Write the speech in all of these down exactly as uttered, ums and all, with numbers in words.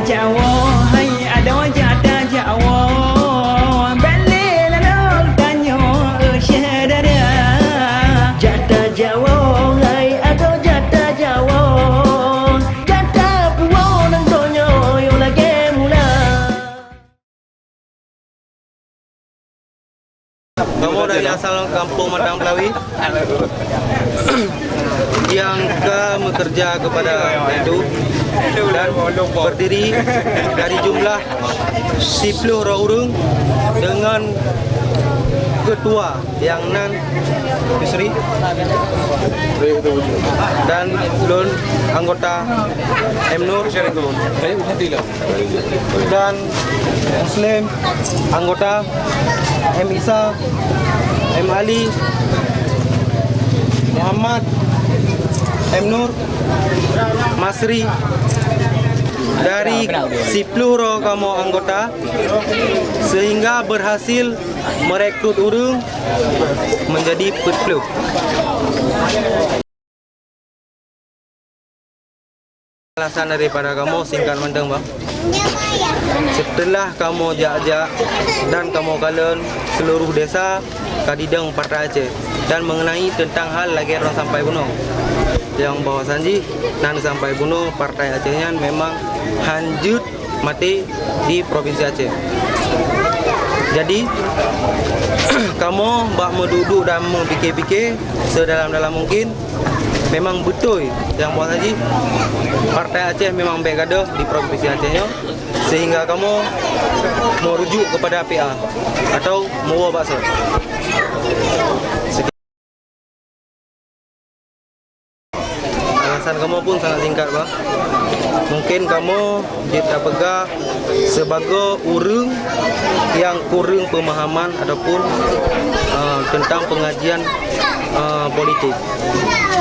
Jawoe, hai adoe jak tajawoe, bèk lé lalong tanyoe, eh, syedara. Jak tajawoe, hai adoe jak tajawoe, jak tapuwoe nanggroe nyoe lagèe mula. Kamoe dari asal Kampung Matang Belawi yang ka meukeureuja keupada itu dan berdiri dari jumlah siploh droe ureueng dengan ketua nyang nan Yusri dan lôn anggota M Nur dan Muslim, anggota M Isa, M Ali, Muhammad, M Nur, Masri, dari siploh droe kamoe anggota, sehingga berhasil merekrut ureueng menjadi peuet ploh. Alasan daripada kamoe singkat mantong, Bang. Setelah kamoe jak-jak dan kamoe kalon seluruh desa ka didong Partai Aceh dan mengenai tentang hal lagèe droen sampai bunoe, nyang bahwasan jih nan sampai bunoe Partai Aceh nyan memang hanjeuet maté di Provinsi Aceh. Jadi, kamoe bak meuduek-duek dan meupike-pike sedalam-dalam mungkin, memang beutôi nyang bahwa jih Partai Aceh memang bèk gadôh di Provinsi Aceh nyoe, sehingga kamoe merujuk kepada P A atau meuwoe bak soe. Alasan kamoe pun sangat singkat, bah. Mungkin kamoe jeuet tapeugah sibagoe ureueng nyang kureueng peumahaman ataupun, eh, teuntang peungajian, eh, politik.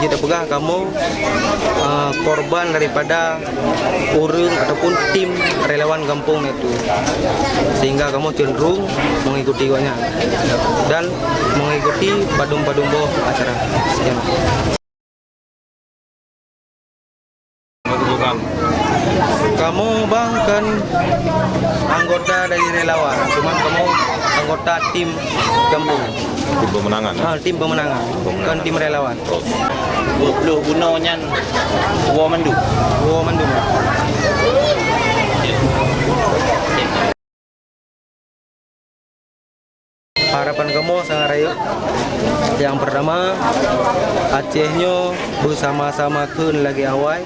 Jeuet tapeugah kamoe, eh, korban daripada ureueng ataupun tim relawan gampông na itu, sehingga kamoe cenderung mengikuti gobnyan dan mengikuti padum-padum boh acara. Sekian. Kamoe bang kan anggota dari relawan, cuman kamoe anggota tim gampông. Tim pemenangan, eh? Ah, tim pemenangan, bukan tim relawan. Oh. Dua puluh bunoe nyan woe mandum. Woe mandum. Harapan kamoe sangat rayeuk. Yang pertama, Aceh nyoe beusama-sama kheun lagèe awai.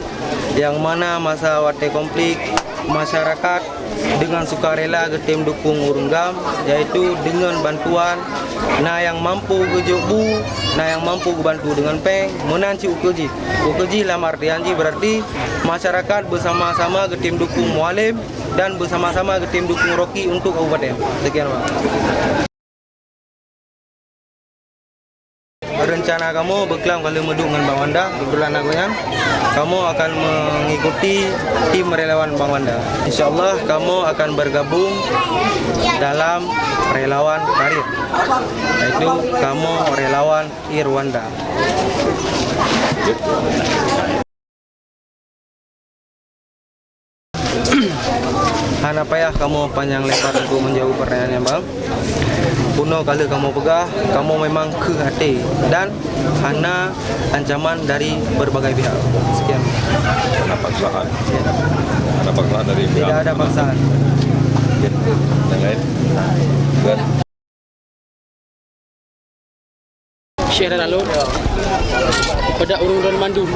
Yang mana masa watèe konflik, masyarakat dengan sukarela geutem dukung ureueng GAM, yaitu dengan bantuan, na nyang mampu geujok bu, na nyang mampu geubantu dengan pèng, meunan cit ukeue jih. Ukeue jih lam artian jih berarti masyarakat beusama-sama geutem dukung Mualem dan beusama-sama geutem dukung Rocky untuk kabupaten. Sekian, Bang. Rencana kamoe beuklam ka lheueh meuduek ngon Bang Wanda, keubeutulan na gobnyan, kamoe akan mengikuti tim relawan Bang Wanda. Insya Allah kamoe akan bergabung dalam relawan karir, yaitu kamoe relawan Irwanda. Hana payah kamoe panyang lebar untuk menjawab pertanyaan nyan, Bang. Bunoe ka lheueh kamoe peugah, kamoe memang keuh até dan hana ancaman dari berbagai pihak. Sekian. Hana paksaan. Hana paksaan dari pihak. Tidak ada paksaan. Oke. Yang lain? Buat. Syedara lôn, bak ureueng droen mandum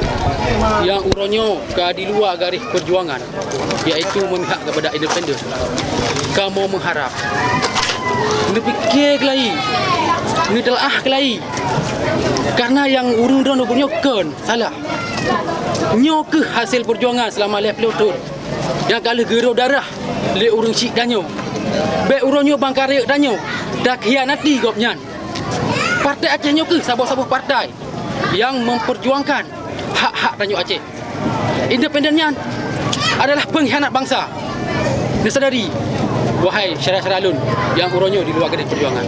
nyang uroe nyoe ka di luwa garéh peujuangan, yaitu memihak kepada independen. Kamoe meuharab neupike keulayi, neuteulah keulayi, karena nyang ureueng droen nyoe kon salah. Nyoe keuh hasé peujuangan seulama lhèe ploh thon nyang ka lheueh geurôh darah lé ureueng syiek tanyoe. Bèk uroe nyoe bang ka rayeuk tanyoe takhianati gobnyan. Partai Aceh nyoe keuh saboh-saboh partai nyang memperjuangkan hak-hak tanyoe Aceh. Independen nyan adalah pengkhianat bangsa. Neusadari, wahai syedara-syedara lôn nyang uroe nyoe di luwa garéh peujuangan.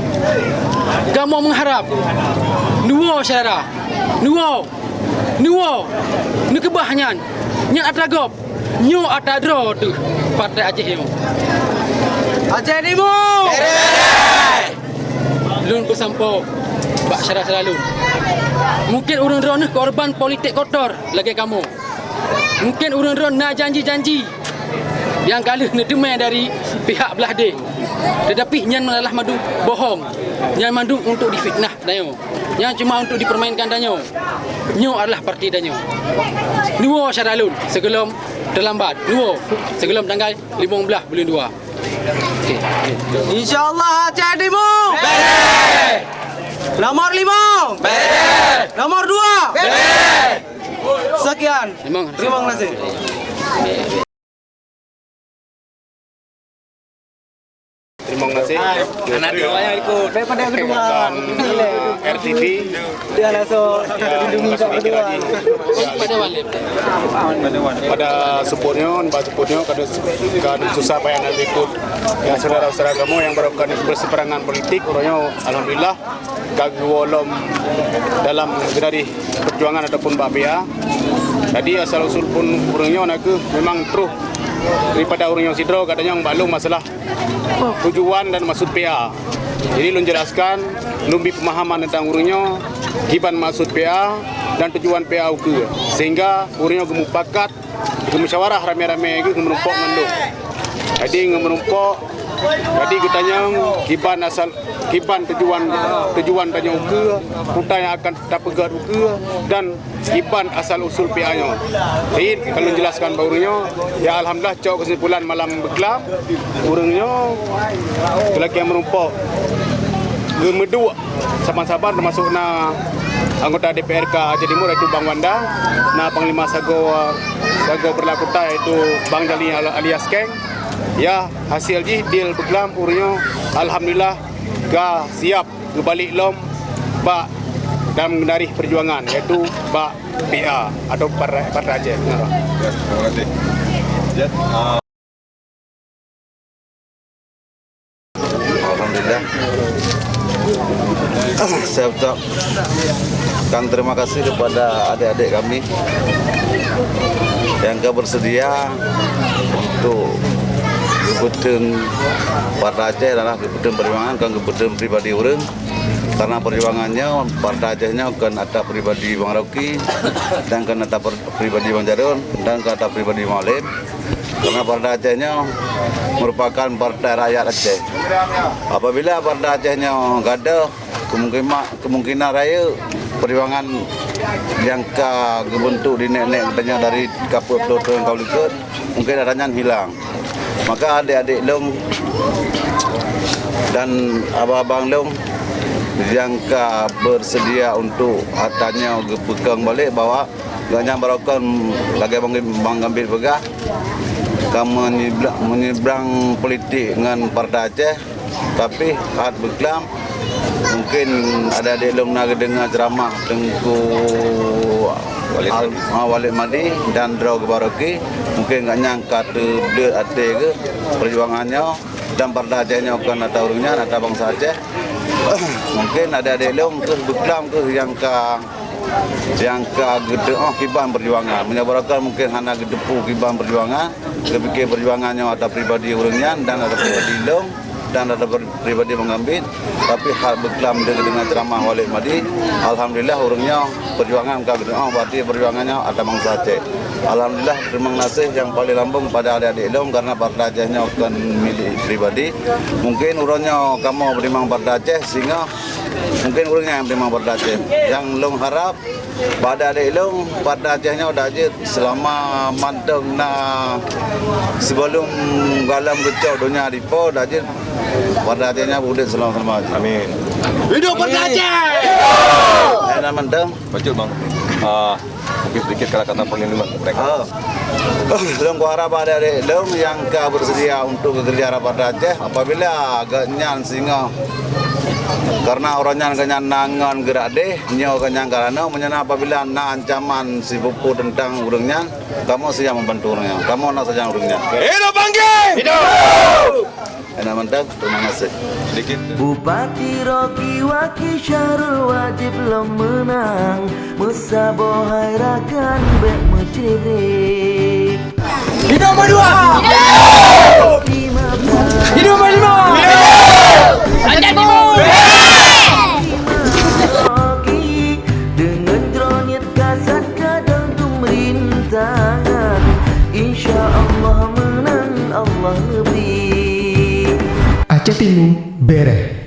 Kamoe meuharab, neuwoe syedara, neuwoe, neuwoe, neukeubah nyan, nyan atra gob. Nyoe atra droe teuh. Partai Aceh nyoe. Aceh Timu! Lôn peusampoe bak syedara-syedara lôn. Mungken ureuëng droeneueh korban politik kotor lagée kamoe. Mungken ureuëng droeneueh na janji-janji nyang ka lheueh neuteumé dari pihak blah deh. Teutapi nyan adalah mandum bohong. Nyan mandum untuk difitnah tanyoe. Nyan cuma untuk dipermainkan tanyoe. Nyoe adalah partai tanyoe. Neuwoe syedara lôn sigohlom teulambat. Neuwoe sigohlom tanggai limong blaih buleuen dua. Insya Allah Aceh Timu. Nomor lima. Nomor dua. Sekian. Terima kasih. Terima kasih. Anak dua yang ikut. Daripada yang kedua. Dan R T V. Dia langsung lindungi kat kedua. Pada support nyoe, pada support nyoe, pada kan susah payah nak ikut. Ya, saudara-saudara kamu yang baru kan berseberangan politik, uroe nyoe, alhamdulillah, ka geuwoe lom dalam garis perjuangan ataupun bak P A. Jadi asal usul pun ureuëng nyoe nakeuh memang troh daripada ureuëng nyoe sidroe, kadang nyang bak lôn masalah tujuan dan maksud P A. Jadi lôn jelaskan, lôn bri pemahaman tentang ureuëng nyoe, kiban maksud P A dan tujuan P A ukeue, sehingga ureuëng nyoe geumupakat, geumusyawarah ramé-ramé geuh geumeurumpok ngon lôn. Jadi geumeurumpok, jadi geutanyong kiban asal, kiban tujuan, tujuan tanyoe ukeue, peue nyang akan tapeugét ukeue, dan kiban asal usul P A nyoe. Jadi ka lôn jelaskan bak ureuëng nyoe, ya alhamdulillah cok kesimpulan malam beuklam, ureuëng nyoe geulakée meurumpok, geumeuduek saban-saban, termasuk na anggota D P R K Aceh Timur yaitu Bang Wanda, na Panglima Sagoe, Sagoe Beurlakuta yaitu Bang Jali alias Keng. Ya, hasil jih deal beuklam ureuëng nyoe alhamdulillah ka siap geubalek lom bak dalam garis perjuangan yaitu bak P A atau Partai, Partai Aceh. Terima kasih. Alhamdulillah. Saya ucapkan terima kasih kepada adik-adik kami yang ka bersedia untuk geupeuteueng Partai Aceh adalah geupeuteueng perjuangan, kon geupeuteueng pribadi ureuëng. Karena perjuangan nyoe, Partai Aceh nyoe kon ata pribadi Bang Rocky, dan kon ata per-, pribadi Bang Jarun, dan kon ata pribadi Bang Alim. Karena Partai Aceh nyoe merupakan partai rakyat Aceh. Apabila Partai Aceh nyoe gadoh, kemungkinan, kemungkinan raya perjuangan nyang ka geubentuk di nek-nek geutanyoe dari kapeuet ploh thon ka likot, mungkin ata nyan hilang. Maka adik-adik lôn dan abang-abang lôn nyang ka bersedia untuk ata nyoe geupeukong balek bahwa gobnyan baroe kon lagée Bang, Bang Gambit peugah, ka meunyeubra-, meunyeubra politik ngon Partai Aceh, tapi hat beuklam. Mungkin adik-adik lôn na geudeungoe ceramah Teungku Walid Al-, Mahdi. Ah, Walid Mahdi dan droe Bang Rocky, mungkin gobnyan ka teubleuet até geuh perjuangan nyoe dan Partai Aceh nyoe kon ata ureuëng nyan, ata bansa Aceh. Mungkin adik-adik lôn keuh beuklam keuh nyang ka nyang ka geuteuoh kiban perjuangan. Meunyoe baroe kon mungkin hana geuteupeue kiban perjuangan, geupike perjuangan nyoe ata pribadi ureuëng nyan dan ata pribadi lôn dan ata per-, pribadi Bang Gambit, tapi hat beuklam deungon ceramah Walid Mahdi, alhamdulillah ureuëng nyoe perjuangan ka geuteuoh, berarti perjuangan nyoe ata bansa Aceh. Alhamdulillah, terima kasih nyang paleng lambong pada adik-adik lôn karena Partai Aceh nyoe kon milék pribadi. Mungkin uroe nyoe kamoe beurimong Partai Aceh sehingga mungkin ureuëng nyan nyang beurimong Partai Aceh. Nyang lôn harab Pada adik lôn, Partai Aceh nyoe dak jeuet seulama mantong na, sibaluem gohlom geucok donya dipo, dak jeuet Partai Aceh nyoe udeb seulama-seulama jih. Amin. Hidup Partai Aceh! Eh, na mantong. Bacut, Bang. Ah, mungkin sedikit kata-kata penghidupan mereka. Oh. Lôn kuharab adik-adik lôn nyang ka beuseudia untuk geukeureuja rot Partai Aceh, apabila gobnyan singoh, karena uroe nyan gobnyan na ngon geurak deh, nyoe gobnyan ka lanoe, meunyoe na apabila na ancaman sipeue-peue teuntang ureuëng nyan, kamoe siap membantu ureuëng nyan. Kamoe na sajan ureuëng nyan. Hidup Bangkit! Hidup! Enak mantap, terima kasih. Sedikit. Bupati Rocky Waki Syahrul wajéb lom meunang, meusaboh hai rakan bék meucirik. Hidup Madura! Hidup Panglima! Anjay Timur! Deungon droe niet kasat ka dong peumeurintahan, insya Allah meunang Allah neubri. Aceh Timu bereh.